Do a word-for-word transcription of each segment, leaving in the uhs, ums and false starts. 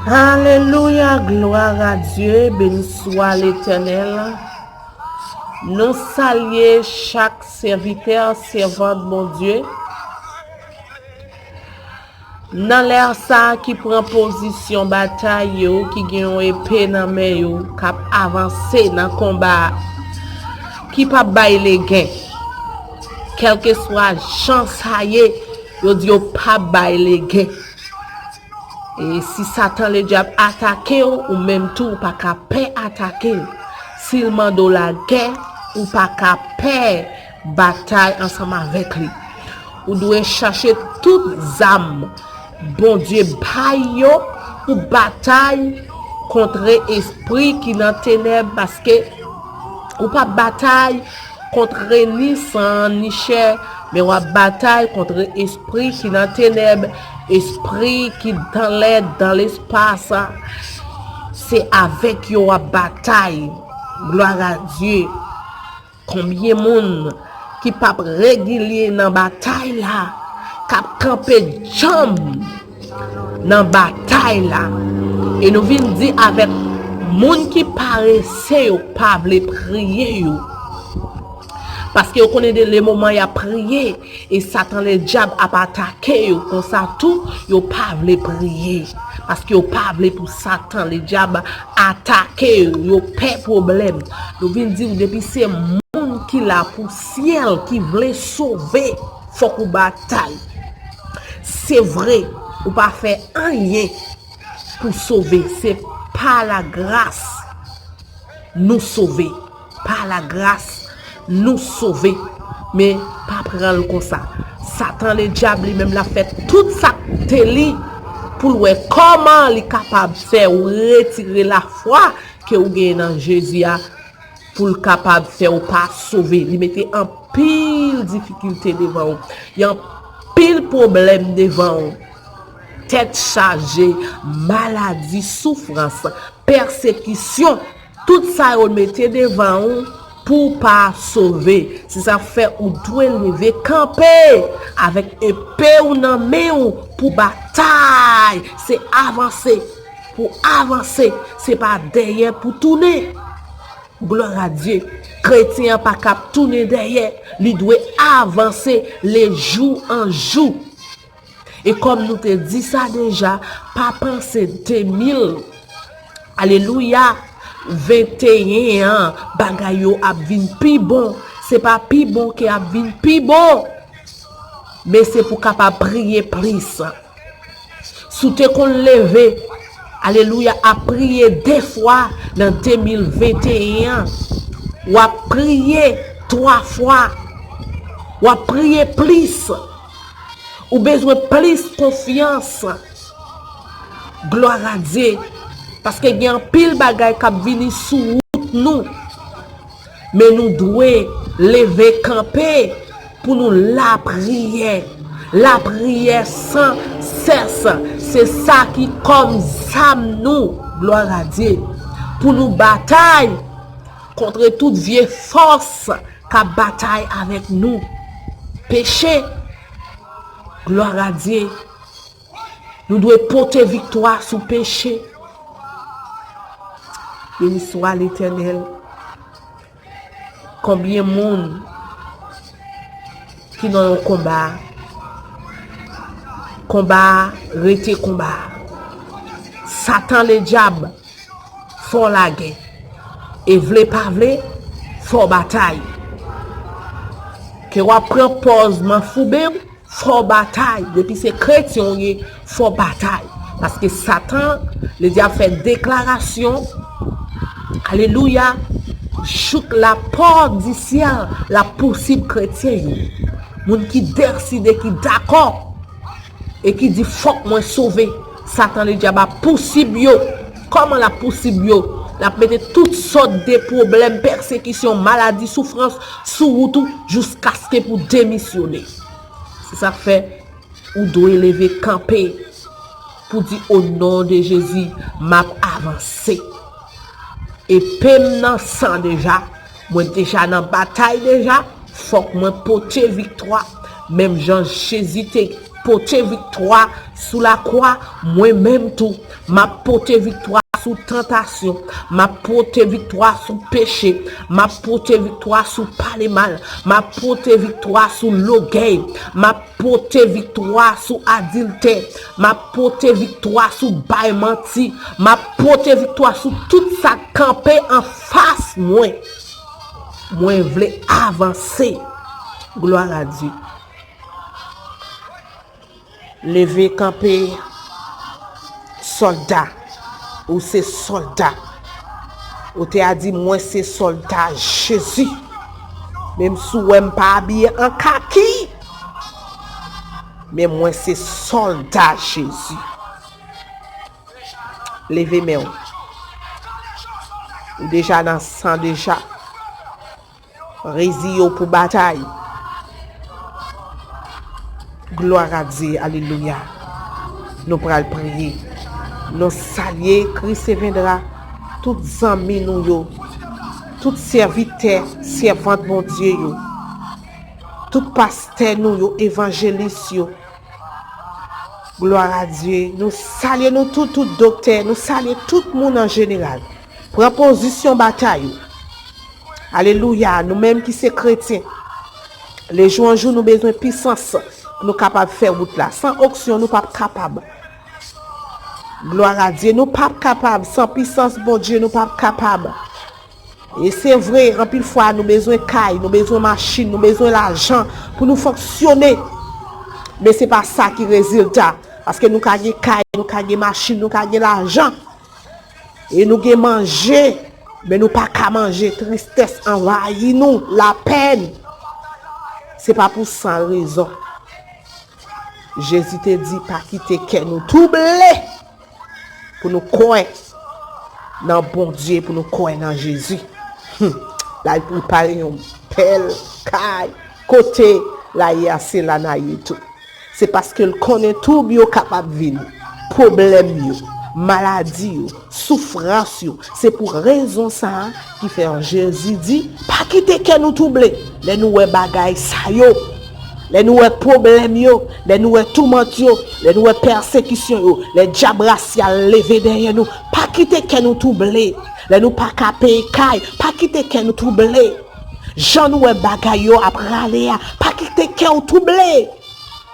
Alelouya, glwa a Dye, beni swa Letènèl. Nou salye chak sèvitè, sèvant Bondye. Nan lè sa ki pran pozisyon batay yo, ki gen yon epe nan men yo, k ap avanse nan konba a, ki p ap bay legen. Kèlkeswa jan sa ye, yo di yo p ap bay legen. E si Satan Ledyab atake w, ou menm tou, ou pa ka pè atake l. Si l mande w lagè, ou pa ka pè batay ansanm avèk li. Ou dwe chache tout zam Bondye bay yo pou batay kont espri ki nan tenèb, paske ou p ap batay kont ni san, ni chè, men w ap batay kont espri ki nan tenèb, espri ki dan lè, dan lespas. Se avèk yo w ap batay. Glwa a Dye. Konbyen moun ki p ap regilye nan batay la, k ap kanpe djanm nan batay la? E nou vin di avèk moun ki parese yo pa vle priye yo. Paske yo konnen de le moman y ap priye, e Satan Ledyab ap atake yo, konsa tou, yo pa vle priye. Paske yo pa vle pou Satan Ledyab atake yo, yo pè pwoblèm. Nou vin di w depi se moun ki la pou syèl, ki vle sove, fòk ou batay. Se vre, ou pa fè anyen pou sove, se pa lagras nou sove. Pa lagras nou sove. Men pa pran l konsa. Satan Ledyab li menm l ap fè tout sa k te li pou l wè kòman li kapab fè w retire lafwa ke w genyen nan Jezi a, pou l kapab fè w pa sove. Li mete anpil difikilte devan w. Gen anpil pwoblèm devan w. Tèt chaje, maladi, soufrans, pèsekisyon, tout sa yo mete devan w pou w pa sove. Se sa k fè ou dwe leve kanpe avèk epe w nan men w pou batay. Se avanse, pou avanse, se pa dèyè pou tounen. Glwa a Dye. Kretyen an pa kab tounen dèyè. Li dwe avanse le jou an jou. E kòm nou te di sa deja, pa panse de mil, alelouya, venteyen an, bagay yo ap vin pi bon. Se pa pi bon ke ap vin pi bon. Men se pou kapab priye plis. Si w te konn leve, alelouya, ap priye de fwa nan de mil venteyen an, w ap priye twa fwa, w ap priye plis. Ou bezwen plis konfyans. Glwa a Dye. Paske gen anpil bagay k ap vini sou wout nou. Men nou dwe leve kanpe pou nou lapriyè. Lapriyè san sès. Se sa ki kòm zam nou. Glwa a Dye. Pou nou batay kont tout vye fòs k ap batay avèk nou. Peche. Glwa a Dye. Nou dwe pote viktwa sou peche. Beni swa Letènèl. Konbyen moun ki nan yon konba? Konba a rete konba a. Satan Ledyab fè w lagè. E vle pa vle, fè w batay. Ke w ap pran pòz manfouben w, fò w batay. Depi se kretyen w ye, fò w batay. Paske Satan, Ledyab fè deklarasyon, alelouya, jouk lapò di syèl, l ap pousib kretyen yo. Moun ki deside, ki dakò, e ki di, "Fòk mwen sove." Satan Ledyab ap pousib yo. Kòman l ap pousib yo? L ap mete tout sòt de pwoblèm, pèsekisyon, maladi, soufrans sou wout ou jiskaske pou demisyone. Se sa k fè ou dwe leve kanpe pou di, "O non de Jezi, m ap avanse. Epe m nan san deja, mwen deja nan batay deja, fòk mwen pote viktwa." Menm jan Jezi te pote viktwa sou lakwa, mwen menm tou, m ap pote viktwa sou tantasyon, m ap pote viktwa sou peche, m ap pote viktwa sou pale mal, m ap pote viktwa sou logèy, m ap pote viktwa sou adiltè, m ap pote viktwa sou bay manti, m ap pote viktwa sou tout sa k kanpe anfas mwen. Mwen vle avanse. Glwa a Dye. Leve kanpe, sòlda. Ou se sòlda. Otè a di, mwen se sòlda Jezi. Menm si w wè m pa abiye an kaki, men mwen se sòlda Jezi. Leve men w. Ou deja nan san deja. Reziye w pou batay. Glwa a Dye, alelouya. Nou pral priye. Nou salye Christ Viendra, tout zanmi nou yo, tout sèvitè, sèvant Bondye yo, tout pastè nou yo, evanjelis yo. Glwa a Dye. Nou salye nou tout, tout doktè, nou salye tout moun an jeneral. Pran pozisyon batay ou. Alelouya, nou menm ki se kretyen, lejou an jou nou bezwen pisans pou nou kapab fè wout la. San onksyon, nou p ap kapab. Glwa a Dye, nou p ap kapab. San pisans Bondye, nou p ap kapab. E se vre, anpil fwa nou bezwen kay, nou bezwen machin, nou bezwen lajan pou nou fonksyone. Men se pa sa ki rezilta. Paske nou ka gen kay, nou ka gen machin, nou ka gen lajan. E nou gen manje, men nou pa ka manje. Tristès anvayi nou, lapèn. Se pa pou san rezon. Jezi te di, pa kite kè nou twouble pou nou kwè nan Bondye, pou nou kwè nan Jezi. Hmm. L al prepare yon bèl kay. Kote l a ye a, se la n a ye tou. Se paske l konnen twoub yo kapab vini, pwoblèm yo, maladi yo, soufrans yo. Se pou rezon sa a ki fè Jezi di, pa kite kè nou twouble lè nou wè bagay sa yo, lè nou wè pwoblèm yo, lè nou wè toumant yo, lè nou wè pèsekisyon yo, lè dyab rasyal leve dèyè nou. Pa kite kè nou twouble. Lè nou pa ka peye kay, pa kite kè nou twouble. Jan nou wè bagay yo ap rale a, pa kite kè w twouble.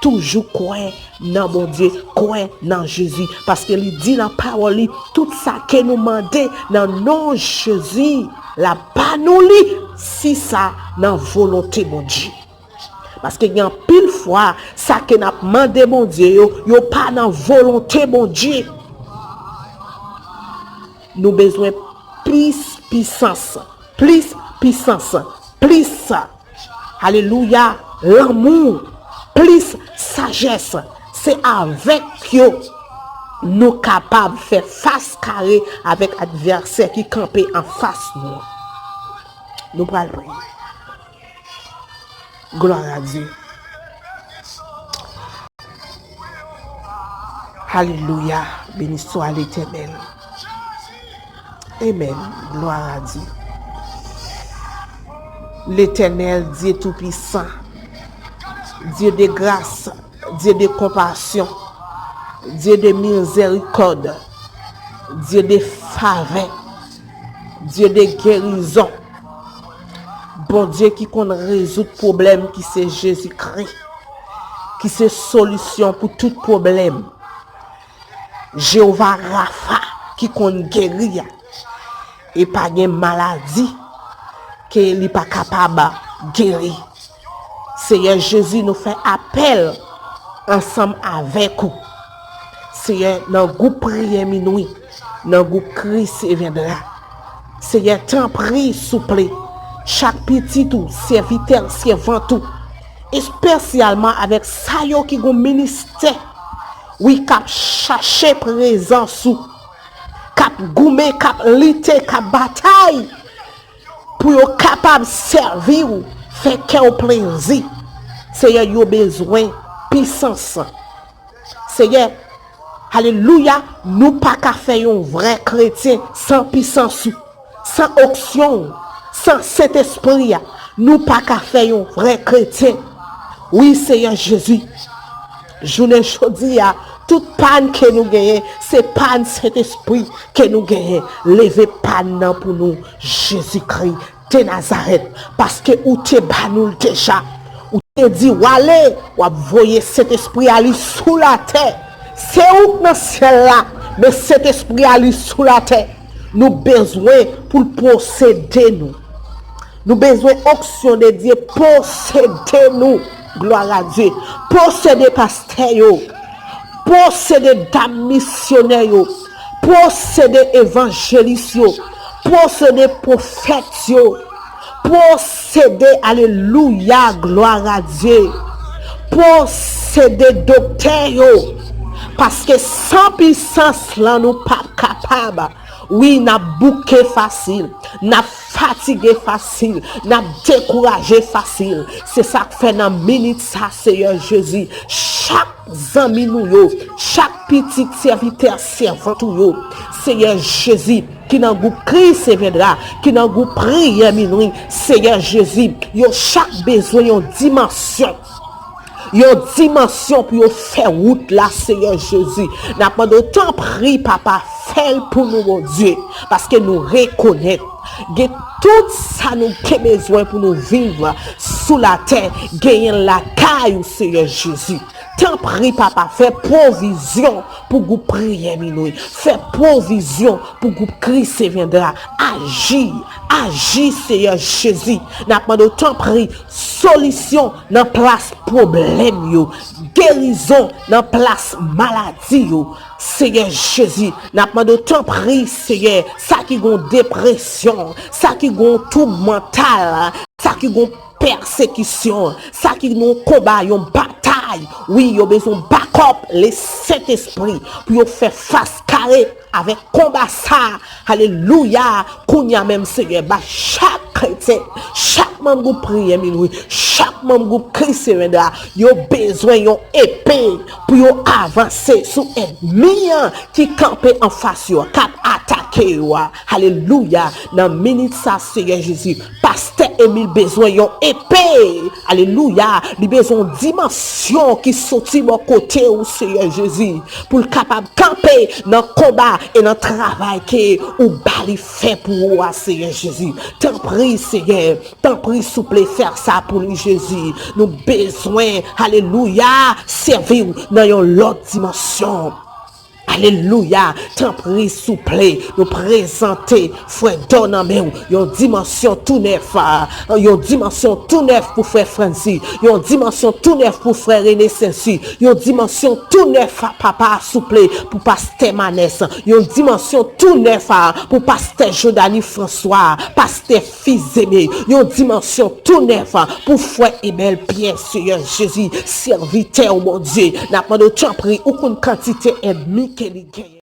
Toujou kwè nan Bondye, kwè nan Jezi, paske li di nan pawòl li, tout sa ke nou mande nan non Jezi, l ap ba nou li, si sa nan volonte Bondye. Paske gen anpil fwa, sa ke n ap mande Bondye yo, yo pa nan volonte Bondye. Nou bezwen plis pisans, plis pisans, plis, alelouya, lanmou, plis sajès. Se avèk yo nou kapab fè fas kare avèk advèsè ki kanpe anfas nou an. Nou pral priye. Glwa a Dye. Alelouya. Beni swa Letènèl. Amen. Glwa a Dye. Letènèl, Dye toupisan, Dye de gras, Dye de konpasyon, Dye de mizèrikòd, Dye de favè, Dye de gerizon, Bondye ki konn rezoud pwoblèm ki se Jezikri, ki se solisyon pou tout pwoblèm. Jewova Rafa ki konn geri a. E pa gen maladi ke li pa kapab geri. Seyè Jezi, nou fè apèl ansanm avèk ou. Seyè, nan gwoup priyè minwi, nan gwoup Christ Viendra. Seyè, tanpri, souple, chak pitit ou, sèvitè, sèvant ou, espesyalman avèk sa yo ki gon ministè, wi, k ap chache prezans ou, k ap goumen, k ap lite, k ap batay, pou yo kapab sèvi w, fè kè w plezi. Seyè, yo bezwen pisans. Seyè, alelouya, nou pa ka fè yon vrè kretyen san pisans ou, san onksyon ou, san Sentespri a. Nou pa ka fè yon vrè kretyen. Wi, Seyè Jezi. Jounen jodi a, tout pàn ke nou genyen, se pàn Sentespri ke nou genyen. Leve pàn nan pou nou, Jezikri de Nazarèt, paske ou te ba nou l deja. Ou te di, w ale, w ap voye Sentespri a li sou latè. Se ou k nan syèl la, men Sentespri a li sou latè. Nou bezwen pou l posede nou. Nou bezwen onksyon de Dye posede nou. Glwa a Dye. Posede pastè yo. Posede dam misyonè yo. Posede evanjelis yo. Posede pwofèt yo. Posede, alelouya, glwa a Dye. Posede doktè yo. Paske san pisans lan nou p ap kapab. Wi, n ap bouke fasil, n ap fatige fasil, n ap dekouraje fasil. Se sa k fè nan minit sa, Seyè Jezi, chak zanmi nou yo, chak pitit sèvitè, sèvant ou yo, Seyè Jezi, ki nan gwoup Christ Viendra, ki nan gwoup priyè minwi, Seyè Jezi, yo chak bezwen yon dimansyon. Yon dimansyon pou yo fè wout la, Seyè Jezi. N ap mande w, tanpri, Papa, fè l pou nou, Bondye, paske nou rekonèt gen tout sa nou gen bezwen pou nou viv sou latè, genyen l lakay ou, Seyè Jezi. Tanpri, Papa, fè pwovizyon pou gwoup priyè minwi. Fè pwovizyon pou gwoup Christ Viendra. Aji, aji, Seyè Jezi. N ap mande w, tanpri, solisyon nan plas pwoblèm yo, gerizon nan plas maladi yo. Seyè Jezi, n ap mande w, tanpri, Seyè, sa ki gon depresyon, sa ki gon twoub mantal, sa ki gon pèsekisyon, sa ki nan konba, yon batay. Wi, yo bezwen bakòp, le Sentespri, pou yo fè fas kare avèk konba sa. Alelouya. Kounye a menm, Seyè, ba chak kretyen, chak manm gwoup priyè minwi, chak manm gwoup Christ Viendra, yo bezwen yon epe pou yo avanse sou ènmi an ki kanpe anfas yo, k ap atake yo a. Alelouya. Nan minit sa, Seyè Jezi, pastè Emil bezwen yon epe. Alelouya. Li bezwen yon dimansyon ki soti bò kote ou, Seyè Jezi, pou l kapab kanpe nan konba e nan travay ke ou ba li fè pou ou a, Seyè Jezi. Tanpri, Seyè, tanpri, souple, fè sa pou nou, Jezi. Nou bezwen, alelouya, sèvi w nan yon lòt dimansyon. Alelouya. Tanpri, souple, nou prezante frè Dò nan men w. Yon dimansyon tou nèf, a, yon dimansyon tou nèf pou frè Francis. Yon dimansyon tou nèf pou frè Rene Sensi. Yon dimansyon tou nèf, a, papa, souple, pou pastè Manès. Yon dimansyon tou nèf, a, pou pastè Jodani Franswa, pastè Fizeme. Yon dimansyon tou nèf, a, pou frè Ebèl Pyè, Seyè Jezi, sèvitè w, Bondye. N ap mande w, tanpri, ou konn kantite ènmi ke li genyen.